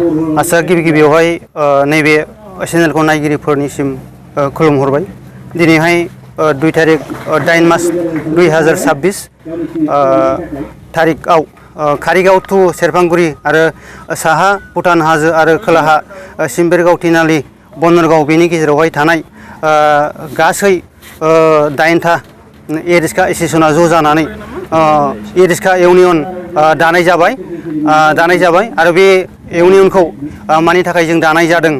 आसा गिबि गिबियावहाय नैबे चेनेलखौ नायगिरिफोरनिसिम खुलुमहरबाय। दिनैहाय 2 तारिख 8 मार्च 2026 तारिखआव कारिगाव टु सेरफांगुरि आरो साहा भुटान हाजो आरो खोलाहा सिम्बेरगाव तिनालि बनरगाव बेनि गेजेरावहाय थानाय गासै 8था ए-रिक्शा एसोसिएशना ज' जानानै ए-रिक्शा इउनियन दानाय जाबाय आरो बे इउनियनखौ मानि थाखाय जों दानाय जादों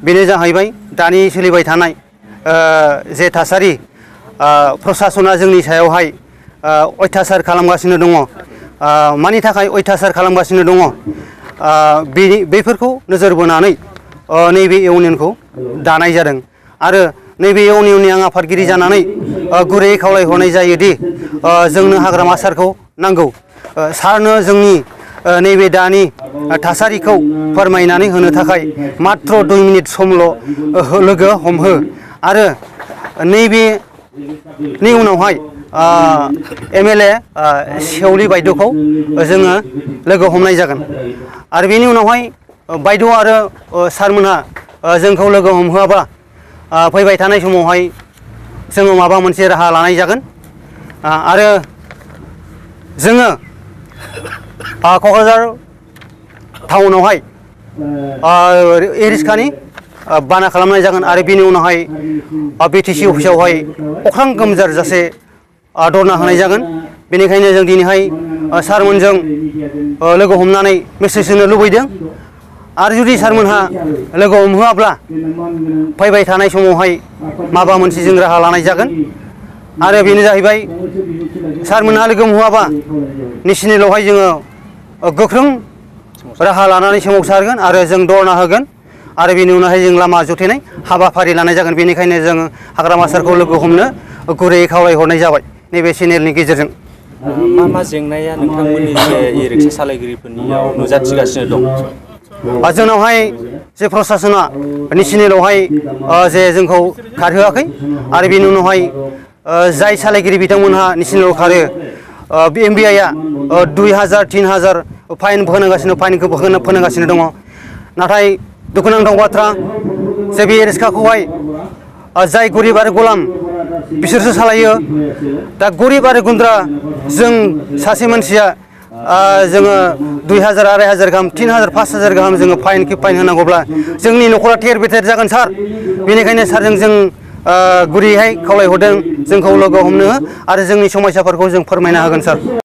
बेनो जाहैबाय दानि सोलिबाय थानाय जे थासारि प्रसासना जोंनि सायावहाय अयथासार खालामगासिनो दङ। मानि थाखाय अयथासार खालामगासिनो दङ बेफोरखौ नोजोर बोनानै नैबे इउनियनखौ दानाय जादों आरो नैबे इउनियननि आं आफादगिरि जानानै गुरैयै खावलायहरनाय जायोदि जोंनो हाग्रामा सारखौ नांगौ। सारनो जोंनि नैबे दानि थासारिखौ फोरमायनानै होनो थाखाय मात्र 2 मिनिट समल' लोगो हमहो आरो नैबेनि उनावहाय MLA सेवलि बायद'खौ जोङो लोगो हमनाय जागोन आरो बेनि उनावहाय बायद' आरो सारमोनहा जोंखौ लोगो हमहोआबा फैबाय थानाय समावहाय जोङो माबा मोनसे राहा लानाय जागोन आरो जोङो क'क्राझार टाउनावहाय ए-रिक्शानि बाना खालामनाय जागोन आरो बेनि उनावहाय BTC अफिसावहाय अख्रां गोमजार जासे धरना होनाय जागोन। बेनिखायनो जों दिनैहाय सारमोनजों लोगो हमनानै मेसेज होनो लुबैदों आरो जुदि सारमोनहा लोगो हमहोआब्ला फैबाय थानाय समावहाय माबा मोनसे जों राहा लानाय जागोन आरो बेनो जाहैबाय सारमोनहा लोगो हमहोआबा नेसनेलावहाय जोङो गोख्रों राहा लानानै सोमावसारगोन आरो जों धरना होगोन आरो बेनि उनावहाय जों लामा जथेनाय हाबाफारि लानाय जागोन। बेनिखायनो जों हाग्रामा सारखौ लोगो हमनो गुरैयै खावलायहरनाय जाबाय नैबे चेनेलनि गेजेरजों। मा जेंनाया नोंथांमोननि ए-रिक्शा सालायगिरिफोरनियाव नुजाथिगासिनो दं? जोंनावहाय जे प्रसासना नेसनेलावहाय जे जोंखौ खारहोआखै आरो बेनि उनावहाय जाय सालायगिरि बिथांमोनहा नेसनेलाव खारो MVIआ 2000 3000 फाइन फाइनखौ फोनांगासिनो दङ। नाथाय दुखुनांथाव बाथ्रा जे बे रिक्शाखौहाय जाय गरिब आरो गलाम बिसोरसो सालायो। दा गरिब आरो गुन्द्रा जों सासे मानसिया जोङो 2000 2500 गाहाम 3000 5000 गाहाम जोङो फाइन होनांगौब्ला जोंनि न'खरा थेर बेथेर जागोन सार। बेनिखायनो सारजों जों गुरैहाय खावलायहरदों जोंखौ लोगो हमनो आरो जोंनि समस्याफोरखौ जों फोरमायना होगोन सार।